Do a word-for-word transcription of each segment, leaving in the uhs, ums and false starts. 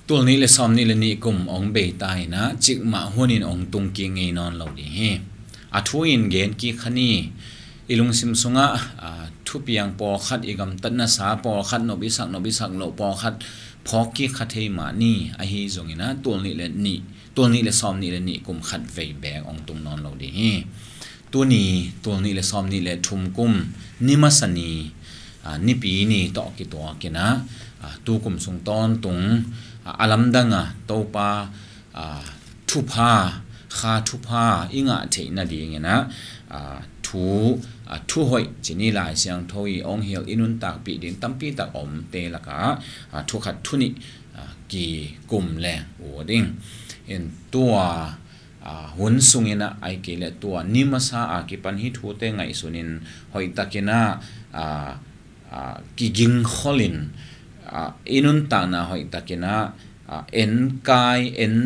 Tul nih le sawm nih le nih kum ong bei ta in ah, cikmah hunin ong tung kik ngei nawn lo ding hi. A thu in gen kik kha ni. I lungsim sungah, a, thupiang pawlkhat, i gamtatna sa pawlkhat, nop i sak, nop i sak loh pawlkhat phawk kik kha thei mah ni. Ahi zongin ah, tul nih le nih, tul nih le sawm nih le nih kum khat vei beek ong tung nawn lo ding hi. Tuni, tul nih le sawm nih le thum kum, ni masa ni, a, Nipi ni tawh kituakin ah, a, tu kum sung tawntung, a, a lamdang a, Topa, a, thupha, kha thupha i ngah theih nadingin ah, a, thu, a, thuhoih ci ni, Lai Siangtho i ong hilh, i nuntakpih ding tampi tak omte lakah, a, thu khat thu nih, a, kikum leng ut ding. In tua, a, hun sungin ah, ahih kei leh tua ni masa a kipan hih thute ngaihsunin hoihtakin ah, a, a, kigingkholin, a, i nuntakna hoihtakin ah, a, enkai, en,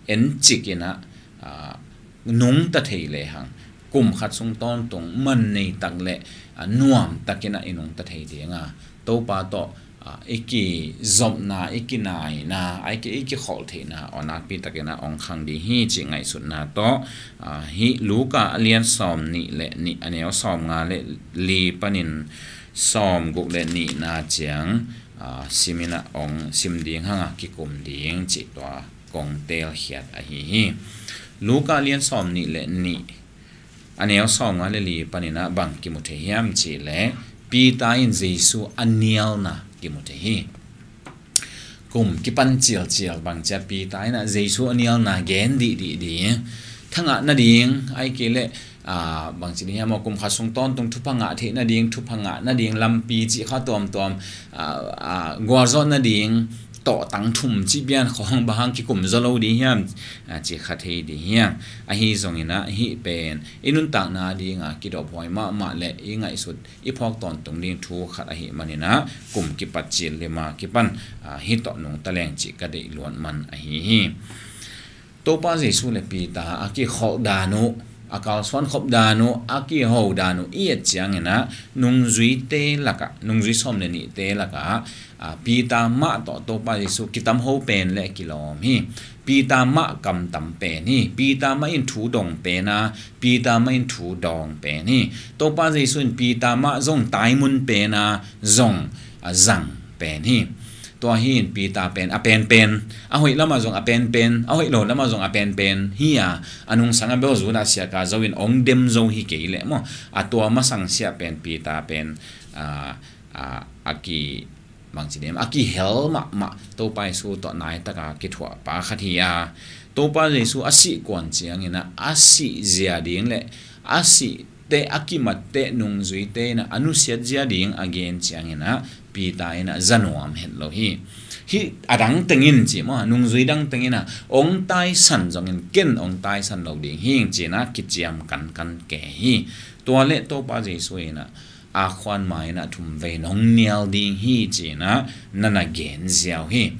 encikin ah, a, nungta thei lehang, kum khat sung tawntung man nei tak le, a, nuamtakin ah i nungta thei ding a, Topa tawh, a, i kizopna, i kinaina, a, i ki, i kikholh theihna aw nakpi takin ah ong khang ding hi cih ngaihsutna tawh, a, hih Luka a lian sawm nih le nih, a neu sawm nga le li panin sawm guk le nihna ciang, a, simin ah ong sim ding hang a, kikum ding cih tua kong teelkhiat ahi hi. Luka lian sawm nih le nih, a neu sawm nga le li panin ah bang kimu thei hiam cih leh, Peter in Jesu a nialna kimu thei hi. Kum kipan cilcil bang cia Peter in ah Jesu a nialna gen dihdih ding, thangah nading, ahih kei leh, a, bang ci ding hiam aw, kum khat sung tawntung thupha ngah theih nading, thupha ngah nading lampi cih kha tuamtuam, a, a, gualzawh nading tawhtang thum cih pian khawng bang hang kikum zaw lo ding hiam, a, cih kha thei ding hiam. Ahi zongin ah hih pen i nuntakna ding a kidophuai mahmah le i ngaihsut, i phawk tawntung ding thu khat ahih manin ah, kum kipat cil lima kipan, a, hih tawh nungta leng cih ka deih luat man ahi hi. Topa Jesu le Peter a kikholh dan uh, a kalsuan khop dan uh, a kiho dan uh i et ciangin ah, nungzuite lakah, nungzui sawm le nihte lakah, a, Peter mah tawh Topa Jesu kitam ho pen le kilawm hi. Peter mah kamtam pen hi. Peter mah in thu dong pen a, Peter mah in thu dawng pen hi. Topa Jesu in Peter mah zong taimun pen a, zong, a, zang pen hi. Tua hi in Peter pen a penpen, a hoih lamah zong a penpen, a hoih lo lamah zong a penpen hi a, a nungsang a bel Judas siaka zo in ong dem zo hi kei leh maw, a tua masang sia pen Peter pen, a, a, a ki, bang ci ding hiam, a kihel mahmah Topa Jesu tawh naitaka kithuahpa khat hi a, Topa Jesu a sih kuan ciangin ah, a sih zia ding le a sih teh, a kimat teh nungzuite in ah a nusiat zia ding a gen ciangin ah, Peter in ah za nuam het lo hi. Hih a dang tengin ci maw, nungzui dang tengin ah ong taisan zongin ken ong taisan lo ding hi ing ci-in ah kiciam kankan kei hi. Tua leh Topa Jesu in ah, a khuan ma in ah thum vei nong nial ding hi ci-in ah na na gen ziau hi.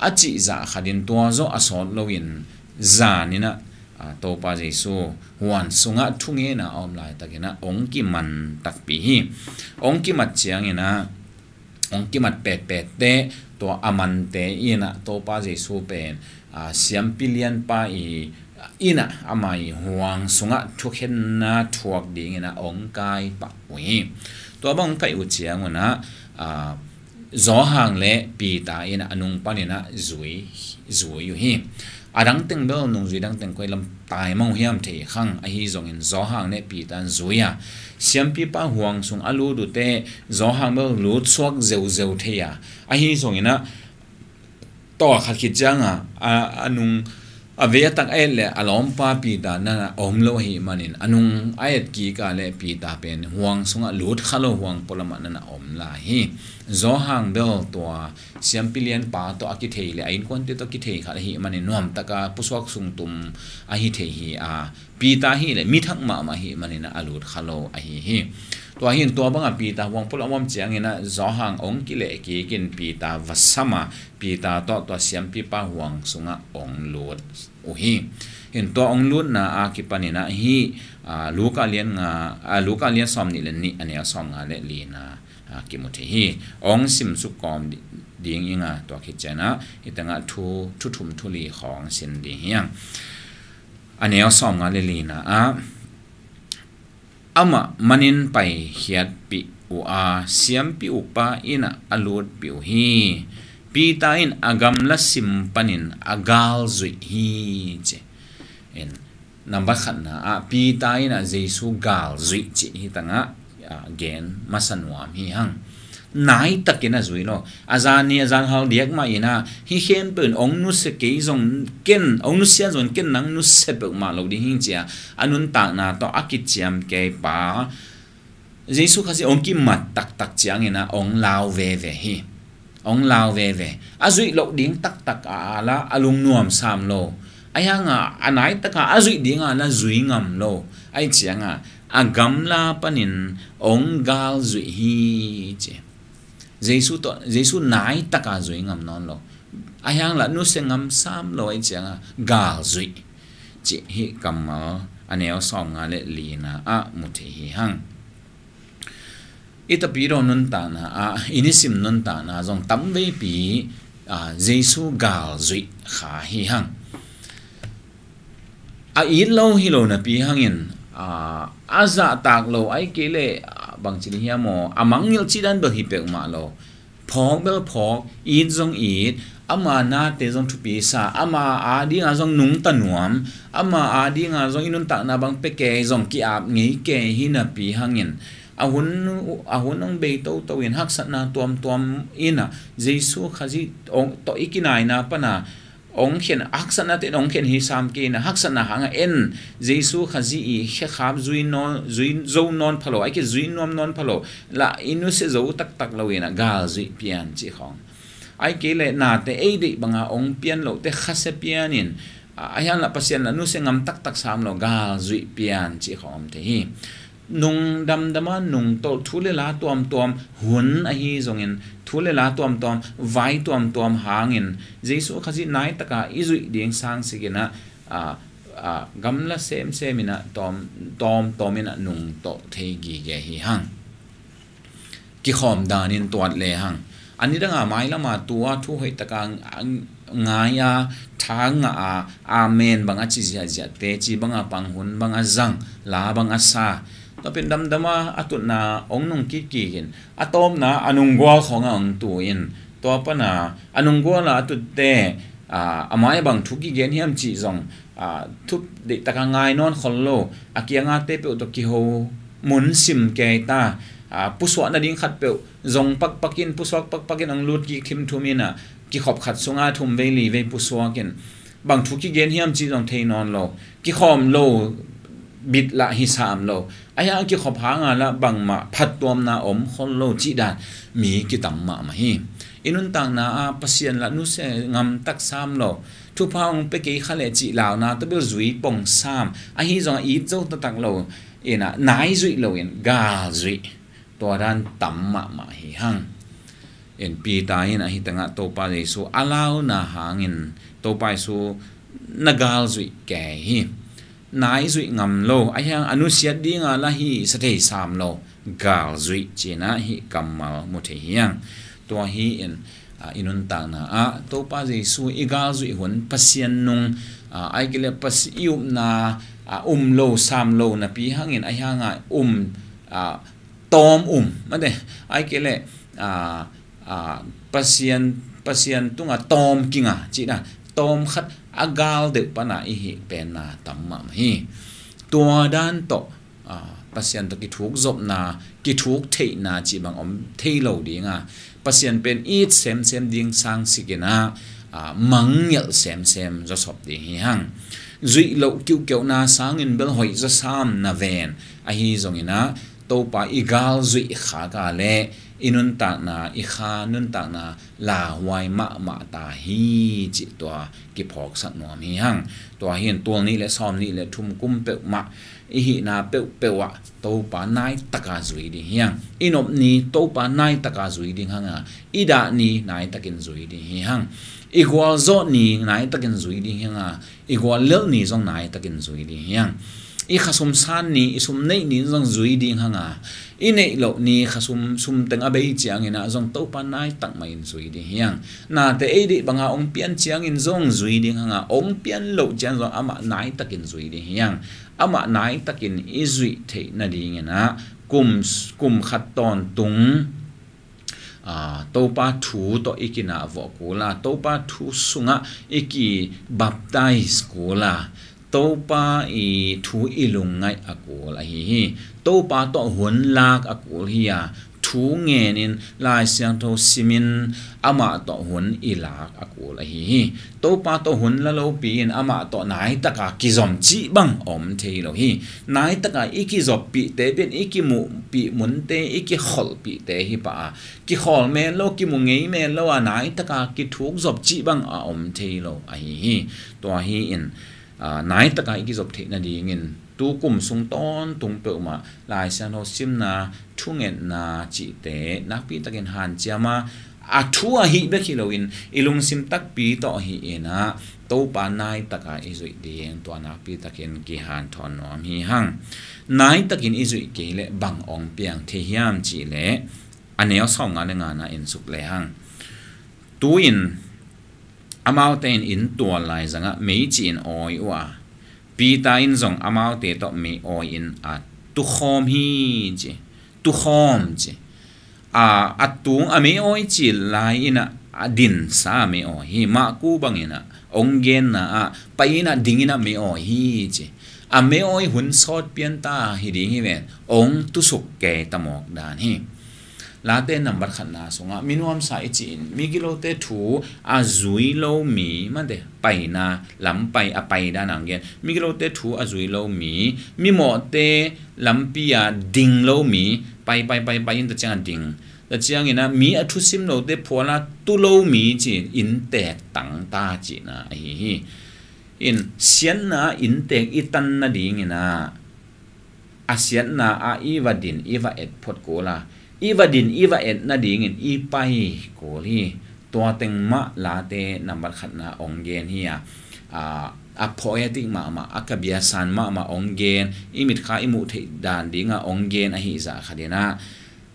A cih zah khatin tua zawh a sawt loin zan in ah, a, Topa Jesu huan sungah thungenna a om laitakin ah ong kiman takpi hi. Ong kimat ciangin ah, ong kimat petpet teh, tua a mante in ah Topa Jesu pen, a, siampi lianpa i, in ah ama i huang sungah thukhenna thuak dingin ah ong kai pah uh hi. Tua bang ong kai uh ciangun ah, a, Johan le Peter in ah a nung panin ah zui, zui uh hi. A dang teng bel nungzui dang teng koi lam taimang uh hiam thei khang, ahi zongin Johan le Peter in zui a, siampipa huang sung a lut uh teh Johan bel lut suak zeuzeu thei a, ahi zongin ah tua khat khit ciang a, a, a nung a vei a tak a et le a lawmpa Peter na na om lo ahih manin a nung a et kik a le Peter pen huang sungah lut kha lo, huang pualamah na na om lai hi. Johan bel tua siampi lianpa tawh a kithei le a innkuante tawh kithei khat ahih manin nuamtaka pusuak sungtum ahi thei hi a, Peter hi le mi thak mahmah ahih manin a lut kha lo ahi hi. Tua hi in tua banga Peter huang pualamah om ciangin ah Johan ong kileh kik in Peter va sam a, Peter tawh tua siampipa huang sungah ong lut uh hi. Hi in tua ong lutna a kipanin ah hih, a, Luka lian nga, a, Luka lian sawm nih le nih, a neu sawm nga le lina, a, kimu thei hi. Ong sim suk kawm di-, ding inga, tua khit ciangah i tengah thu, thu thum thu li khawng sin ding hiang. A neu sawmnga le lina ah, amah manin paikhiatpih uh a, siampi ukpa innah a lutpih uh hi. Peter in a gamla sim panin a galzuih hi, ci. En, nambat khatna ah Peter innah Jesu galzuih cih hi tangah, a, gen masa nuam hi hang. Naitakin a zui lo. A zan ni a zan hal diak mah innah, hi khempeuh in ong nusia kei zong ken, ong nusia zong ken nang nusia peuhmah lo ding hing cia a nuntakna tawh a kiciam kei pa Jesu Khazih ong kimat taktak ciangin ah ong lau veve hi. Ong lau veve. A zuih loh ding taktak a ala a lungnuam sam lo. A hianga a naitaka a zuih dinga na zui ngam lo. Ai cianga a gamla panin ong gal zuih hi ci. Jesu tawh, Jesu naitaka zui ngam nawn lo. A hiangla nusia ngam sam lo ai cianga gal zuih cih hi kammal a neu sawmnga le lina ah mu thei hi hang. I tapidaw nuntakna ah, i nisim nuntakna zong tamveipi, a, Jesu gal zuih kha hi hang. A it lo hi lo napi hangin, a, a zahtak lo ai kei le, a, bangci ding hiam aw, a mangngilh cih dan bel hi peuhmah lo. Phawk bel phawk, it zong it, ama nate zong thupi sa, ama adinga zong nungta nuam, ama adinga zong i nuntakna bang pia kei zong ki-ap ngei kei hi napi hangin, a hun, a hun ong bei toto in haksatna tuamtuam innah Jesu Khazih ong tawh i kinaina pana ong khen, haksatna te in ong khen hi sam kei innah haksatna hanga en Jesu Khazih i khekhap zui nawn, zui zo nawn phalo, ai kei zui nuam nawn phalo, la i nusia zo taktak lo innah gal zuih pian cih khawng. Ai kei le nate ei deih banga ong pian lote khasia pianin, a, a hiangla Pasian la nusia ngam taktak sam lo gal zuih pian cih khawng om thei hi. Nung damdama nungtolh thu le la tuamtuam hun ahi zongin thu le la tuamtuam vai tuamtuam hangin Jesu Khazih naitaka i zuih ding sangsikinah, a, a, gamla semseminah tawm, tawmtawminah nungtolh thei gige hi hang. Kikhawm danin tuat le hang. A nidanga mailama tua thu hoihtaka ngai a, tha ngah a, amen bang a ci ziahziahte, ci banga panghun bang a zang, la bang a sa. Tua pen damdama a tutna ong nung kikkikin a tawpna a nunggual khawnga ong tu in tua pana a nungguala a tutte, a, a mai a bang thu kigen hiam cih zong, a, thup deihtaka ngai nawn khol lo, a kiangate peuh tawh kiho mun sim kei ta, a, pusuah nading khat peuh zong pakpakin, pusuak pakpakin ong lut kik thimthum innah kikhop khat sunga thum vei li vei pusuakin bang thu kigen hiam cih zong thei nawn lo, kikhawm lo bit lah hi sam lo. A hiang kikhop hanga lah bangmah phattuamna om khol lo cih dan mi kitam mahmah hi. I nuntakna ah Pasian lah nusia ngam tak sam lo, thupha ong pia kei kha le cih launa tabel zui pong sam, ahi zongah it zo taktak lo innah nai zuih loin gal zuih, tua dan tam mahmah hi hang. In Peter in ahi tangah Topa Jesu a launa hangin Topa Jesu na gal zuih kei hi. Nai zuih ngam lo, a hiang a nusiat dinga la hi sa thei sam lo, gal zuih cinah hi kammal mu thei hiang. Tua hi in, a, i nuntakna ah Topa Jesu i gal zuih hun Pasian nung, a, ai kei le Pasi-, i upna, a, um lo sam lo napi hangin a hianga um, a, tawm um, mate, ai kei le, a, a, Pasian, Pasian tunga tawm kinga cihna, tawm khat a gal deuh pana i hih penna tam mahmah hi. Tua dan tawh, a, Pasian tawh kithuk zopna, kithuk theihna cih bang om thei lo dinga, Pasian pen it semsem ding sangsikinah, a, mangngilh semsem zawsop ding hi hang. Zuih loh kiuhkeuhna sangin bel hoih zawsam na ven ahi zonginah Topa i gal zuih khaka le i nuntakna, i kha nuntakna lauhuai mahmah ta hi cih tua kiphawksak nuam hi hang. Tua hi in tul nih le sawm nih le thum kum peuhmah i hihna peuhpeuh ah Topa naitaka zui ding hiang. I nop ni Topa naitaka zui ding hanga, i dah ni naitakin zui ding hi hang. I gualzawh ni naitakin zui ding hianga, i guallelh ni zong naitakin zui ding hiang. I khasum san ni, i sum neih ni zong zui ding hang a, i neih loh ni khasum sum teng a bei ciangin ah zong Topa naitak mah in zui ding hi hang. Nate ei deih banga hong pian ciangin zong zui ding hang a, hong pian loh ciang zong amah naitakin zui ding hi hang. Amah naitakin i zuih theih nadingin ah kum, kum khat tawntung, aa, Topa thu tawh i kinah vawh kul a, Topa thu sungah i kibaptize kul a, Topa i thu i lungngaih a kul ahi hi. Topa tawh hun lak a kul hi a, thu ngenin Lai Siangtho simin amah tawh hun i lak a kul ahi hi. Topa tawh hun la lopi in amah tawh naitaka kizom cih bang om thei lo hi. Naitaka i kizoppihte pen i kimuhpih munte, i kikholhpihte hi pah a, kikhawl men lo, kimu ngei men lo a, naitaka kithuk zop cih bang a om thei lo ahi hi. Tua hi in, aa, naitaka i kizop theih nadingin tu kum sung tawntung peuhmah Lai Siangtho simna, thungetna cihte nakpitakin hanciam a, a thu ahi bek hi loin i lungsim takpi tawh hi in ah Topa naitaka i zuih ding tua nakpitakin kihanthawn nuam hi hang. Naitakin i zuih kei leh bang ong piang thei hiam cih leh a neu sawmnga le ngana en suk le hang. Tu-in amaute in inn tual lai zangah meici in awi uh a, Peter in zong amaute tawh mei awi in a tukhawm hi ci. Tukhawm ci. A, a tung a mei awi cil lai in ah a dinsa a mei awi hi. Marku bangin ah ong genna ah pai in ah ding in ah mei awi hi ci. A mei awi hun sawt pian ta hi ding hi ven, ong tusuk kei ta mawk dan hi. Late nambat khatna sungah minuamsa i ci-in migilote thu a zui lo mi, mate paina lam pai a pai dan ang gen, migilote thu a zui lo mi, mimawhte lampi a ding lo mi, pai pai pai pai in ta ciang a ding, ta ciangin ah mi a thusim lote phual a tu lo mi ci-in inntek tang ta cihna ahi hi. In siatna ah inntek i tan nadingin ah a siatna ah i va din i va et phot kul a, i va din i va et nadingin i pai kul hi. Tua teng mah Late nambat khatna ong gen hi a, a, a poetic mahmah, a kabiasan mahmah ong gen, i mitkha i muh theih dan dinga ong gen ahi zah khatin ah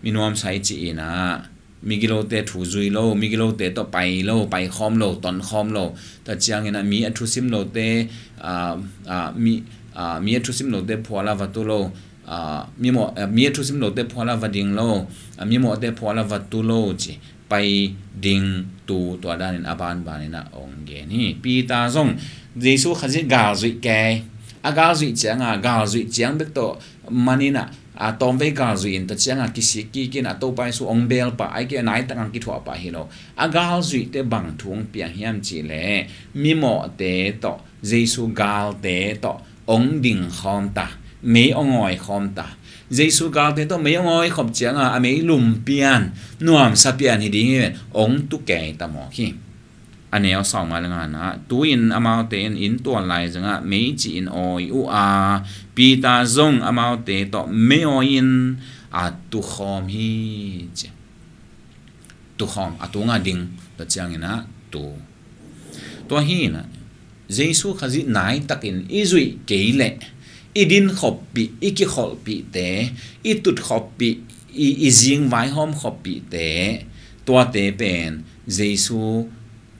minuamsa i ci-in ah migilote thu zui lo, migilote tawh pai lo, pai khawm lo, ton khawm lo, ta ciangin ah mi a thusim lote, aa, aa, mi, aa, mi a thusim lote phual a va tu lo, aa, mimawh, aa, mi a thusim lote phual a va ding lo, aa, mimawhte phual a va tu lo ci, pai, ding, tu, tua danin a banbanin ah ong gen hi. Peter zong Jesu Khazih galzuih kei, a galzuih cianga galzuih ciang bek tawh manin ah, a, tawmvei galzuih in ta cianga kisik kikin a Topa Jesu ong beel pah, ai kei a naitak ang kithuah pah hi lo. A galzuihte bang thu ong piang hiam cih leh mimawhte tawh, Jesu galte tawh ong ding khawm ta, mei ong awi khawm ta. Jesu galte tawh mei ong awi khop cianga a mei lum pian, nuamsa pian hi ding hi ven, ong tu kei ta mawk hi. A neu sawmnga le ngana, tu-in amaute in inn tual lai zangah meici in awi uh a, Peter zong amaute tawh mei awi in a tukhawm hi ci. Tukhawm, a tunga ding, tua ciangin ah tu. Tua hi in ah Jesu Khazih naitakin i zuih kei leh i din khoppih, i kikholhpihte, i tut khoppih, i, i zing vaihawm khoppihte, tuate pen Jesu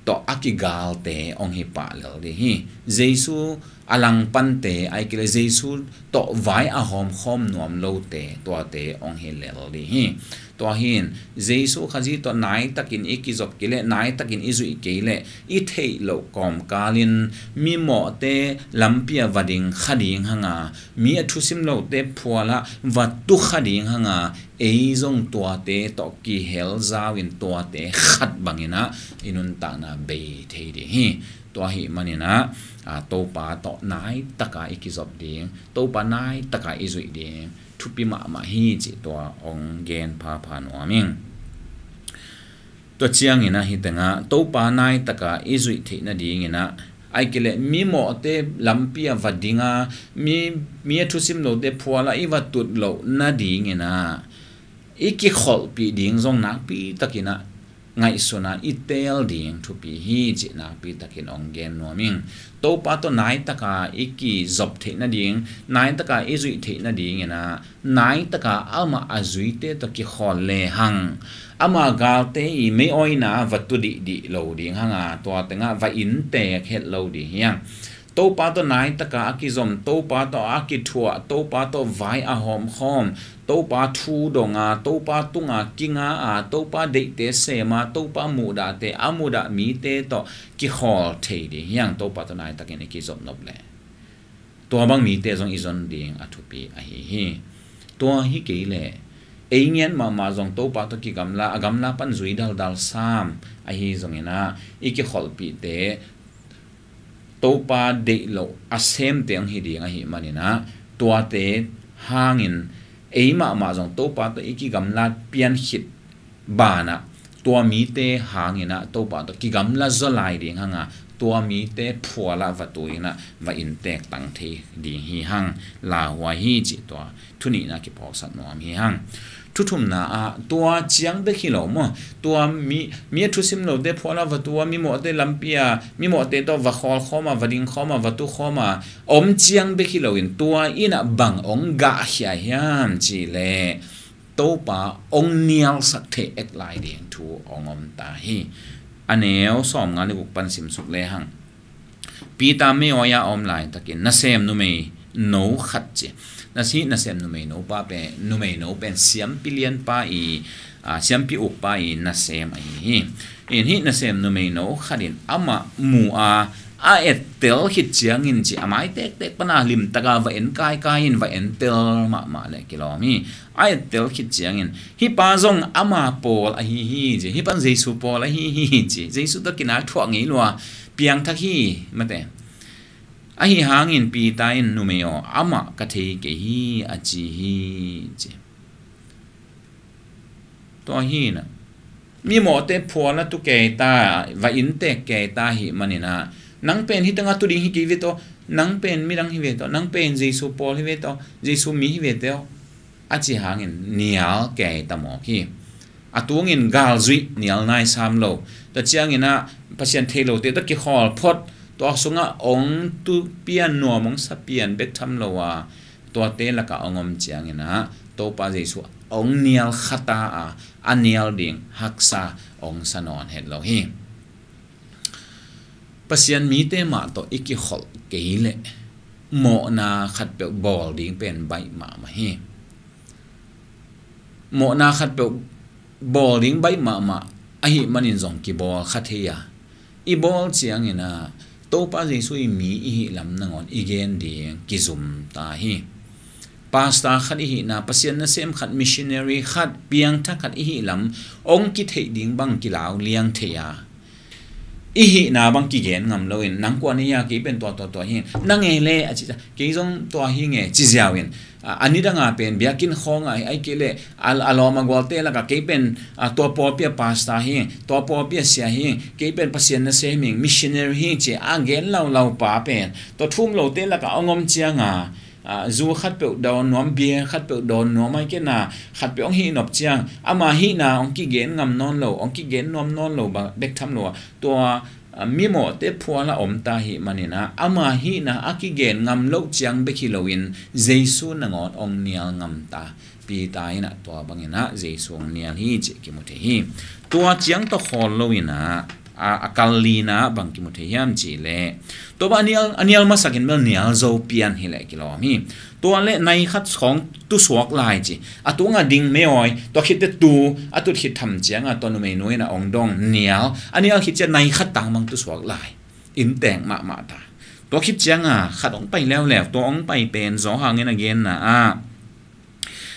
tawh a kigalte ong hi pah lel ding hi. Jesu a langpante, ai kei leh Jesu tawh vai a hawmkhawm nuam lote, tuate ong hi lel ding hi. Tua hi in Jesu Khazih tawh naitakin i kizop kei leh, naitakin i zuih kei leh, i theih loh kawmkalin mimawhte lampi a va ding kha ding hanga, mi a thusim lote phual ah va tu kha ding hanga, ei zong tuate tawh kihel zau in tuate khat bangin ah i nuntakna bei thei ding hi. Tua ahih manin ah, a, Topa tawh naitaka i kizop ding, Topa naitaka i zuih ding thupi mahmah hi cih tua ong gen phapha nuam ing. Tua ciangin ah hi tengah Topa naitaka i zuih theih nadingin ah, ai kei leh mimawhte lampi a va dinga, mi, mi a thusim lote phual ah i va tut loh nadingin ah i kikholhpih ding zong nakpitakin ah ngaihsuna i teel ding thupi hi cih nakpi takin hong gen nuam ing. Topa tawh naitaka i kizop theih nading, naitaka i zuih theih nadingin ah, naitaka amah a zuite tawh kikhawl lehang, ama galte i mei awina va tu dihdih lo ding hanga, tua tengah va inntek het lo ding hi hang. Topa tawh naitaka a kizom, Topa tawh a kithuah, Topa tawh vai a hawmkhawm, Topa thu donga, Topa tunga kinga a, Topa deihte sema, Topa muhdahte a mudah mite tawh kikhawl thei ding hi hang, Topa tawh naitakin i kizop nop leh. Tua bang mite zong i zon ding a thupi ahi hi. Tua hi kei leh ei ngiat mahmah zong Topa tawh kigamla, a gamla pan zui daldal sam ahi zongin ah, i kikholhpihte Topa deih loh a semte hong hi ding ahih manin ah, tuate hangin ei mahmah zong Topa tawh i kigamlat pian khit banah, tua mite hangin ah Topa tawh kigamla zaw lai ding hanga, tua mite phualah va tu in ah va inntek tang thei ding hi hang, lauhuai hi cih tua thu nihna kiphawksak nuam hi hang. Thu thumna ah, tua ciang bek hi lo maw, tua mi, mi a thusim lote phualah va tu a, mimawhte lampi a, mimawhte tawh va khawl khawm a, va ding khawm a, va tu khawm a om ciang bek hi loin, tua in ah bang hong gahkhia hiam cih leh, Topa hong nialsak thei ek lai ding thu hong om ta hi. A neu sawmnga le guk pan simsuk lehang, Peter mei awi-a a om laitakin nasem numeino khat ci. Na, hih nasem numeino pa pen, numeino pen siampi lianpa i, a, siampi ukpa i nasem ahi hi. In hih nasem numeino khat in amah mu a, a ettel khit ciangin ci, a mai tektek pana limtaka va en kaikai in va entel mahmah leh kilawm hi. A ettel khit ciangin, hih pa zong ama pawl ahi hi ci, hih pan Jesu pawl ahi hi ci, Jesu tawh kinai thuah ngei lua, piangthak hi mate. Ahi hangin Peter in, "Numei aw, amah ka thei kei hi," a ci hi ci. Tua hi na, mimawhte phualah tu kei ta, va inntek kei ta ahih manin ah, nang pen hih tengah tu ding hi kei ve tawh, nang pen midang hi ve tawh, nang pen Jesu pawl hi ve tawh, Jesu mi hi ve tawh, a ci hangin nial kei ta mawk hi. A tungin galzuih nial nai sam lo. Tua ciangin ah Pasian thei lote tawh kikhawl phot, tua sungah hong tu pian nuam, hong sa pian bek tham lo a, tuate lakah hong om ciangin ah Topa Jesu hong nial kha ta a, a nial ding haksa hong sa nawn het lo hi. Pasian mite mah tawh i kikholh kei leh mawhna khatpeuh bawl ding pen baih mahmah hi. Mawhna khatpeuh bawl ding baih mahmah ahih manin zong kibawl kha thei a, i bawl ciangin ah Topa Jesu i mi i hih lam nangawn i gen ding kizum ta hi. Pastor khat i hihna, Pasian nasem khat, missionary khat, piangthak khat i hih lam hong kitheih ding bang kilau liang thei a, i hihna bang kigen ngam loin, "Nang kua na hi a?" "Kei pen tua tua tua hi." "Na ngei le?" a ci ta. "Kei zong tua hi nge," ci ziau in, a, a nidanga pen biakinn khawng a, ahih kei leh a, a lawm a gualte lakah, "Kei pen, a, tua pawlpi a pastor hi, tua pawlpi a sia hi, kei pen Pasian nasem hi, missionary hi," ci a gen laulau pa pen, tua thu um lote lakah hong om cianga, a, zu khatpeuh dawn nuam, beer khatpeuh dawn nuam, ahih kei leh khatpeuh hong hih nop ciang, ama hihna hong kigen ngam nawn lo, hong kigen nuam nawn lo bek tham lo a, tua, a, mimawhte phualah om ta ahih manin ah, ama hihna a kigen ngam loh ciang bek hi loin Jesu nangawn hong nial ngam ta. Peter in ah tua bangin ah Jesu hong nial hi cih kimu thei hi. Tua ciang tawh khawl loin ah, a, a kal lina bang kimu thei hiam cih leh, tua bang a nial, a nial masakin bel nial zo pian hi leh kilawm hi. Tua leh nai khat khawng tusuak lai ci. A tunga ding mei awi, tua khit teh tu, a tut khit tham cianga tua numeinu in ah hong dong, nial. A nial khit ciang nai khat tang bang tusuak lai. Inntek mahmah ta. Tua khit cianga khat hong pai leuleu, tua hong pai pen Johan in a genna ah,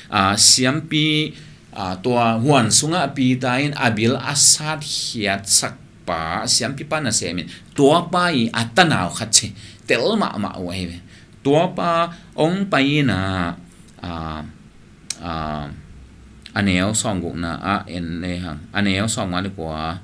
a, siampi, a, tua huan sungah Peter in a bil a satkhiatsak pa, siampipa nasem in, tua pa i a tanau khat ci, tel mahmah uh ahi ve. Tua pa hong pai in ah, a, a, a neu sawmgukna ah en lehang, a neu sawmnga le kua,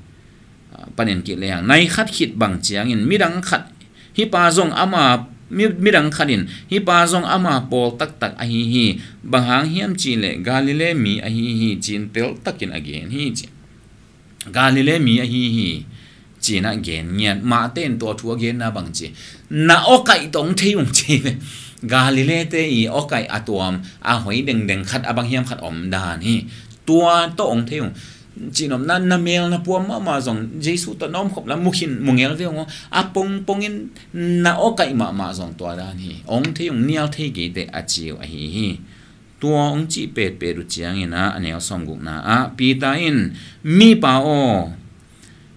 a, pan en kik lehang, nai khat khit bang ciangin midang khat, "Hih pa zong ama, mi, midang khat in, 'Hih pa zong ama pawl taktak ahi hi, bang hang hiam cih leh Galilee mi ahi hi,' ci-in teltakin a gen hi," ci. Galilee mi ahi hi, ci-in a gen ngiat. Mate in tua thu a genna bang ci, na awkaih tawh hong thei ung ci ve. Galilee te i awkaih a tuam a hoi dengdeng khat, a bang hiam khat om dan hi. Tua tawh hong thei ung. Cihnopna, na mel na puam mahmah zong Jesu tawh na omkhop la mu khin, mu ngel ve ung aw. A pongpong in na awkaih mahmah zong tua dan hi. Hong thei ung, nial thei kei teh a ci uh ahi hi. Tua hong cih petpet uh ciangin a, a neu sawmgukna ah Peter in, mipa aw,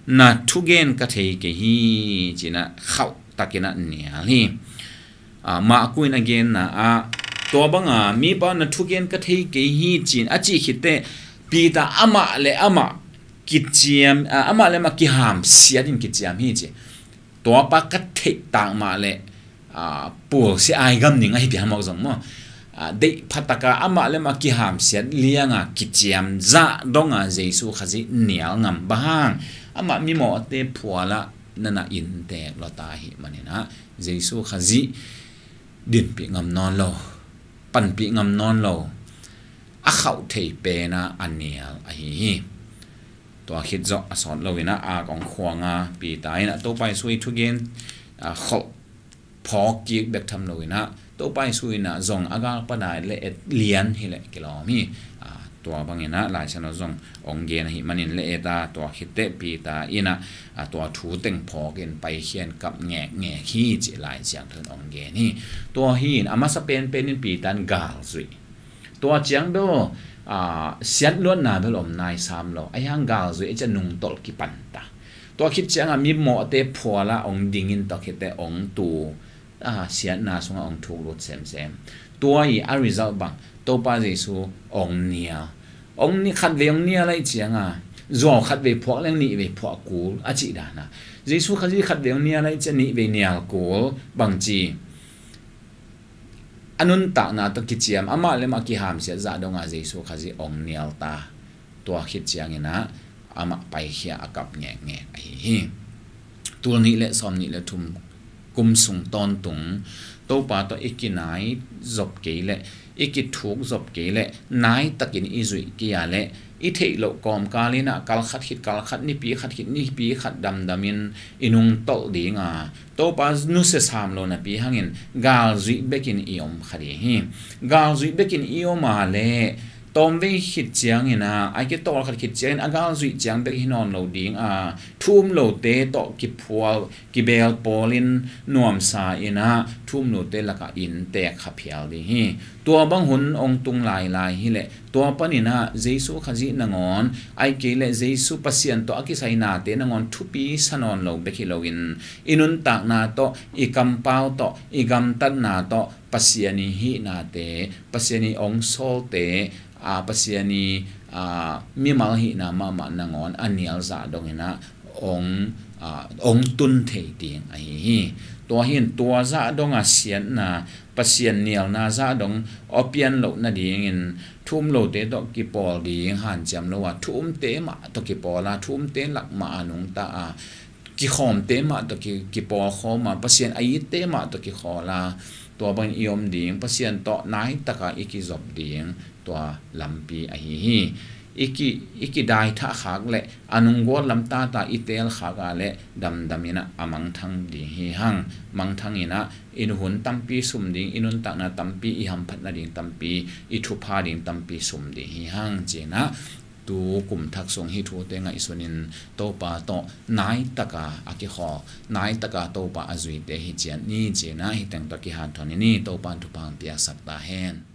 na thugen ka thei kei hi, ci-in a khauh takin a nial hi. A, Marku in a genna ah, tua banga, mipa aw, na thugen ka thei kei hi, ci-in a cih khit teh Peter amah le amah kiciam, a, amah le amah kihamsiat in kiciam hi ci. Tuapa ka theih tak mah leh, aa, pulsia ai gam ning ahi pian mawk zong maw. Aa, deih phataka amah le amah kihamsiat lianga kiciam zah donga Jesu Khazih nial ngam bang hang. Amah mimawhte phualah nana inntek lawta ahih maninah Jesu Khazih dinpih ngam nawn lo, panpih ngam nawn lo, a khauh thei pena a nial ahi hi. Tua khit zawh a sawt loinah a kong khuanga Peter inah Topa Jesu i thugen, a, kholh phawk kik bek tham loinah Topa Jesu inah zong a galpa dai le et lian hileh kilawm hi. A, tua banginah Lai Siangtho zong hong gen ahih manin le et a, tua khitteh Peter inah, a, tua thu teng phawkin paikhia in kap ngekngek hi cih Lai Siangtho in hong gen hi. Tua hi in a masa penpen in Peter in gal zuih. Tua ciang bel, aa, siatluatna bel om nai sam lo. Ahi hang gal zuih a ciah nungtolh kipanta. Tua khit ciangah mimawhte phualah hong dingin tua khitteh hong tu, aa, siatna sungah hong thuklut semsem. Tua i a result bang, Topa Jesu hong nial. Hong ni khatvei hong nial ahih cianga zuau khatvei phuak leng nihvei phuak kul a cih dana. Jesu Khazih khatvei hong nial ahih ciah nihvei nial kul bangci. A nuntakna tawh kiciam, amah le amah kihamsiat zah donga Jesu Khazih hong nial ta. Tua khit cianginah amah paikhia a kap ngekngek ahi hi. Tul nih le sawm nih le thum kum sung tawntung Topa tawh i kinai zop kei le i kithuk zop kei le nai takin i zuih kei a le i theih loh kawmkal inah kal khat khit kal khat, nipi khat khit nipi khat damdamin i nungtolh dinga Topa nusia sam lo napi hangin galzuih bekin i om kha ding hi. Galzuih bekin i om a le tawmvei khit ciangin a, a kitawl khat khit ciangin a galzuih ciang bek hi nawn lo ding a, thu um lote tawh kiphual, kibeel pawlin nuamsa inah thu um lote lakah inntek kha phial ding hi. Tua bang hun hong tung lailai hileh tua paninah Jesu Khazih nangawn, ahih kei leh Jesu Pasian tawh a kisai nate nangawn thupi sa nawn lo bek hi loin i nuntakna tawh, i kampau tawh, i gamtatna tawh Pasian i hihnate, Pasian i hong sawlte, a, Pasian i, a, mimal hihna mahmah nangawn a nial zah donginah hong, a, hong tun thei ding ahi hi. Tua hi in tua zah donga siatna, Pasian nialna zah dong aw pian loh nadingin thu um lote tawh kipawl ding hanciam lo a, thu umte mah tawh kipawl a, thu umte lak mah a nungta a, kikhawmte mah tawh ki, kipawl khawm a, Pasian a itte mah tawh kikhawl a, tua bangin i om ding, Pasian tawh nai taka i kizop ding, tua lampi ahi hi. I ki, i kidaithah khak le a nunggual lam tata i teel khak a le damdaminah a mangthang ding hi hang. Mangthanginah i hun tampi sum ding, i nuntakna tampi, i hamphat nading tampi, i thupha ding tampi sum ding hi hang cinah tu kum thak sung hih thute ngaihsunin Topa tawh nai taka a kikhawl, nai taka Topa a zuite hi ciat ni cinah hih teng tawh kihanthawn ni. Topa in thupha hong piaksak ta hen.